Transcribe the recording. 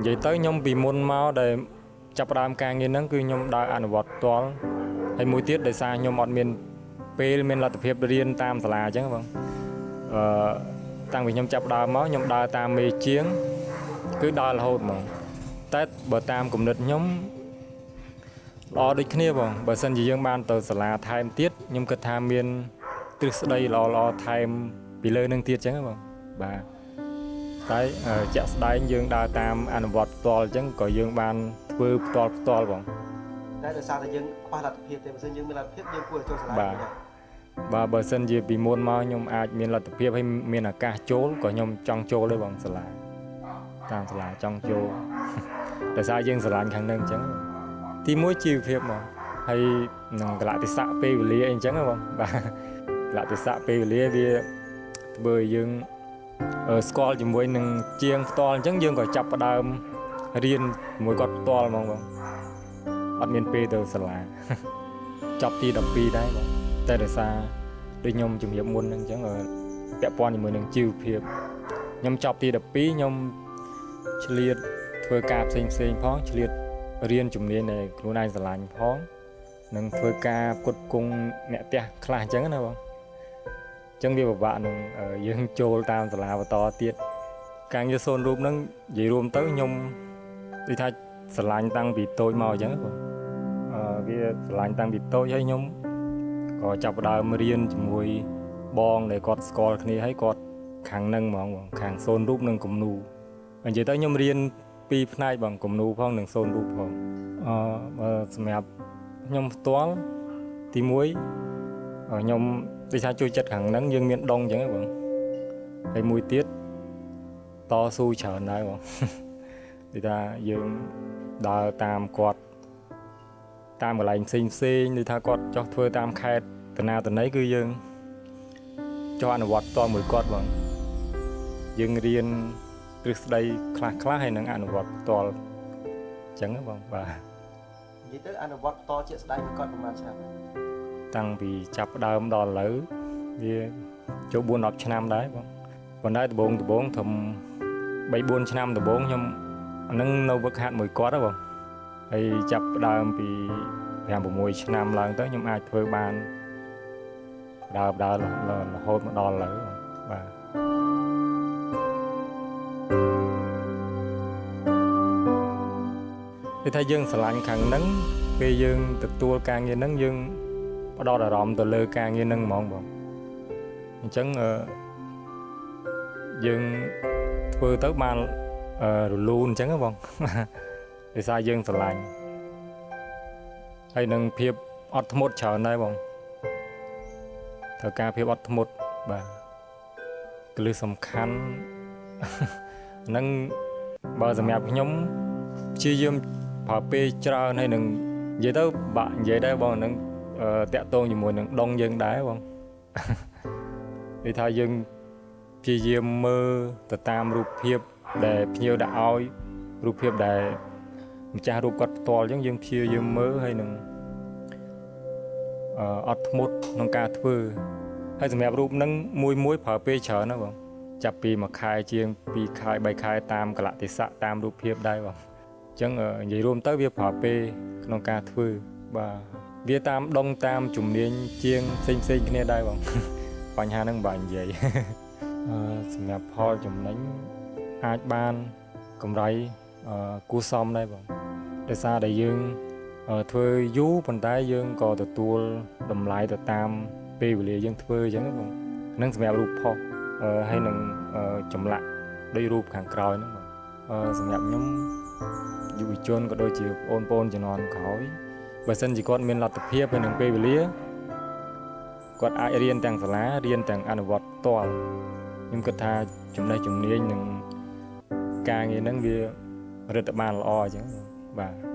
និយាយទៅខ្ញុំពីមុនមកដែលចាប់ផ្ដើមការងារហ្នឹងគឺខ្ញុំដើរអនុវត្តផ្ទាល់ហើយមួយទៀតដោយសារខ្ញុំអត់មានពេលមានលទ្ធភាពរៀនតាមសាលាអញ្ចឹងបងអឺតាំងពីខ្ញុំចាប់ផ្ដើមមកខ្ញុំដើរតាមមេជាងគឺដើររហូតហ្មងតែបើតាមគំនិតខ្ញុំល្អដូចគ្នាបងបើសិនជាយើងបានទៅសាលាថែមទៀតខ្ញុំគិតថាមានទ្រឹស្ដីល្អៗថែមពីលើនឹងទៀតអញ្ចឹងបងបាទតែជាក់ស្ដែងយើងដើរតាមអនុវត្តផ្ទាល់អញ្ចឹងក៏យើងបានធ្វើផ្ទាល់ផ្ទាល់បង តែដោយសារតែយើងខ្វះលទ្ធភាពទេបើសិនយើងមានលទ្ធភាពយើងគួរតែចូលសាលា បាទបាទបើសិនជាពីមុនមកខ្ញុំអាចមានលទ្ធភាពហើយមានឱកាសចូលក៏ខ្ញុំចង់ចូលដែរបងសាលាតាមសាលាចង់ចូលដោយសារយើងស្រឡាញ់ខាងនឹងអញ្ចឹងទីមួយជីវភាពមកហើយនឹងកលៈទេសៈពេលវេលាអីអញ្ចឹងបងបាទកលៈទេសៈពេលវេលាវាធ្វើឲ្យយើងស្គាល់ជាមួយនឹងជាងផ្ទាល់អញ្ចឹងយើងក៏ចាប់ផ្ដើមរៀនជាមួយគាត់ផ្ទាល់ហ្មងបងអត់មានពេលទៅសាលាចប់ទី12ដែរបងតែដោយសារដូចខ្ញុំជំរាបមុនហ្នឹងអញ្ចឹងពាក់ព័ន្ធជាមួយនឹងជីវភាពខ្ញុំចប់ទី12ខ្ញុំឆ្លៀតធ្វើការផ្សេងផ្សេងផងឆ្លៀតរៀនជំនាញដែលខ្លួនឯងស្រឡាញ់ផងនិងធ្វើការផ្គត់ផ្គង់អ្នកផ្ទះខ្លះអញ្ចឹងណាបងអញ្ចឹងវាពិបាកនឹងយើងចូលតាមសាលាបន្តទៀតការងារសូនរូបហ្នឹងនិយាយរួមទៅខ្ញុំដូចថាស្រឡាញ់តាំងពីតូចមកអញ្ចឹងបងវាស្រឡាញ់តាំងពីតូចហើយខ្ញុំក៏ចាប់ផ្ដើមរៀនជាមួយបងដែលគាត់ស្គាល់គ្នាហើយគាត់ខាងនឹងហ្មងបងខាងសូនរូបនិងគំនូនិយាយទៅខ្ញុំរៀនពីរផ្នែកបងគំនូផងនិងសូនរូបផងបើសម្រាប់ខ្ញុំផ្ទាល់ទី1ខ្ញុំដូចថាជួយចិត្តខាងហ្នឹងយើងមានដងអញ្ចឹងបងហើយមួយទៀតតស៊ូច្រើនដែរបងដូចថាយើងដើរតាមគាត់តាមកន្លែងផ្សេងផ្សេងដូចថាគាត់ចោះធ្វើតាមខេត្តតណាតណីគឺយើងចុះអនុវត្តតមួយគាត់បងយើងរៀនទ្រឹស្ដីខ្លះខ្លះហើយនឹងអនុវត្តផ្ទាល់អញ្ចឹងបងបាទ និយាយទៅអនុវត្តផ្ទាល់ជាក់ស្ដែងគាត់ប្រហែលឆ្នាំ តាំងពីចាប់ផ្ដើមដល់ឥឡូវវាចូល4 10ឆ្នាំដែរបងប៉ុន្តែដំបូងដំបូងត្រឹម3 4ឆ្នាំដំបូងខ្ញុំអានឹងនៅវឹកហាត់មួយគាត់ហ៎បងហើយចាប់ផ្ដើមពី5 6ឆ្នាំឡើងទៅខ្ញុំអាចធ្វើបានដើរដើររហូតមកដល់ឥឡូវបាទគឺថាយើងស្រឡាញ់ខាងហ្នឹងពេលយើងទទួលការងារហ្នឹងយើងផ្ដោតអារម្មណ៍ទៅលើការងារហ្នឹងហ្មងបងអញ្ចឹងយើងធ្វើទៅបានរលូនអញ្ចឹងបងដោយសារយើងស្រឡាញ់ហើយនឹងភាពអត់ធ្មត់ច្រើនដែរបងត្រូវការភាពអត់ធ្មត់បាទគន្លឹះសំខាន់ហ្នឹងបើសម្រាប់ខ្ញុំព្យាយាមប្រើពេលច្រើនហើយនឹងនិយាយទៅបាក់និយាយដែរបងហ្នឹងតាក់ទងជាមួយនឹងដងយើងដែរបងដូចថាយើងព្យាយាមមើលទៅតាមរូបភាពដែលភ្ញៀវដាក់ឲ្យរូបភាពដែលម្ចាស់រូបគាត់ផ្ទាល់អញ្ចឹងយើងព្យាយាមមើលហើយនឹងអត់ធ្មត់ក្នុងការធ្វើហើយសម្រាប់រូបហ្នឹងមួយមួយប្រើពេលច្រើនណាបងចាប់ពីមួយខែជាង2ខែ3ខែតាមកលៈទេសៈតាមរូបភាពដែរបងអញ្ចឹងនិយាយរួមទៅវាប្រើពេលក្នុងការធ្វើបាទវាតាមដងតាមជំនាញជាងផ្សេងផ្សេងគ្នាដែរបងបញ្ហាហ្នឹងបាទនិយាយសម្រាប់ផលចំណេញអាចបានកម្រៃគួរសមដែរបងដោយសារដែលយើងធ្វើយូរប៉ុន្តែយើងក៏ទទួលតម្លៃទៅតាមពេលវេលាយើងធ្វើអញ្ចឹងបងហ្នឹងសម្រាប់រូបផុសហើយនឹងចម្លាក់ដូចរូបខាងក្រោយហ្នឹងបងសម្រាប់ខ្ញុំយុវជនក៏ដូចជាបងប្អូនជំនាន់ក្រោយបើសិនជាគាត់មានលទ្ធភាពហើយនឹងពេលវេលាគាត់អាចរៀនទាំងសាលារៀនទាំងអនុវត្តផ្ទាល់ខ្ញុំគិតថាចំណេះជំនាញនិងការងារហ្នឹងវារឹតតែបានល្អអញ្ចឹងបាទ។